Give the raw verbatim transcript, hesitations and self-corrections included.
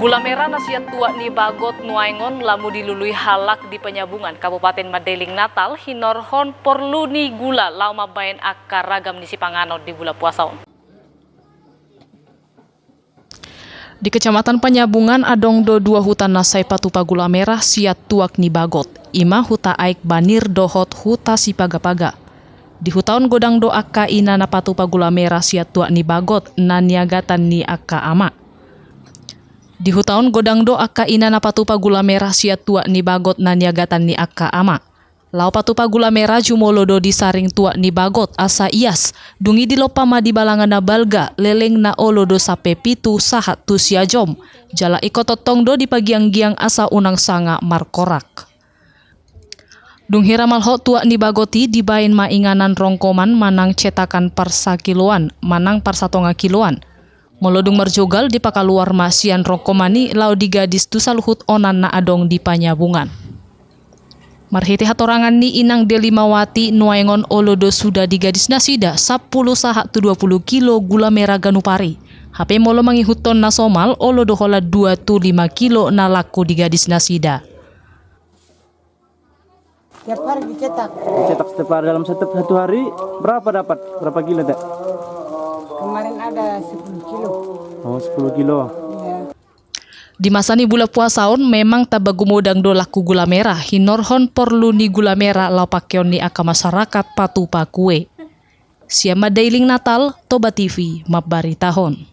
Gula merah na sian tuak ni bagot nuaeng on lamu dilului halak di Penyabungan, Kabupaten Mandailing Natal, hinorhon porlu ni gula laho mambaen angka ragam ni sipanganon di bulan puasa on. Di Kecamatan Penyabungan adong do dua huta na sai patupa gula merah sian tuak ni bagot, ima Huta Aek Banir dohot Huta Sipagapaga. Di huta on godang do angka ina na patupa gula merah sian tuak ni bagot na niagatan ni angka ama. Di huta on godang do angka ina na patupa gula merah sian tuak ni bagot na niagatan ni angka ama. Laho patupa gula merah jumolo do disaring tuak ni bagot asa ias, dung i dilompa ma di balanga na balga, lelengna olo do sampe pitu sahat tu sia jom. Jala ingkon tongtong do dipagianggiang asa unang sanga markorak. Dung hira malhot tuak ni bagot i dibaen ma inganan rongkoman manang cetakan parsakiloan manang parsatonga kiloan. Molo dung marjogal dipakaluar ma sian rongkoman i laho digadis tu saluhut onan na adong di Penyabungan. Marhite hatorangan ni Inang Delimawati nuaeng on olo do suda digadis nasida sampulu sahat tu dua pulu kilo gula merah ganup ari. Hape molo mangihuthon na somal olo do holan dua tu lima kilo na laku digadis nasida. Tiap hari dicetak. Dicetak setiap hari, dalam setiap satu hari berapa dapat? Berapa kilo, Tek? Kemarin ada sepuluh kilo. Oh, sepuluh kilo. Iya. Di masa ni bulan puasa on memang tamba gumodang do laku gula merah, hinorhon porlu ni gula merah laho pakeon ni angka masyarakat patupa kue. Sian Mandailing Natal, Toba T V mambaritahon.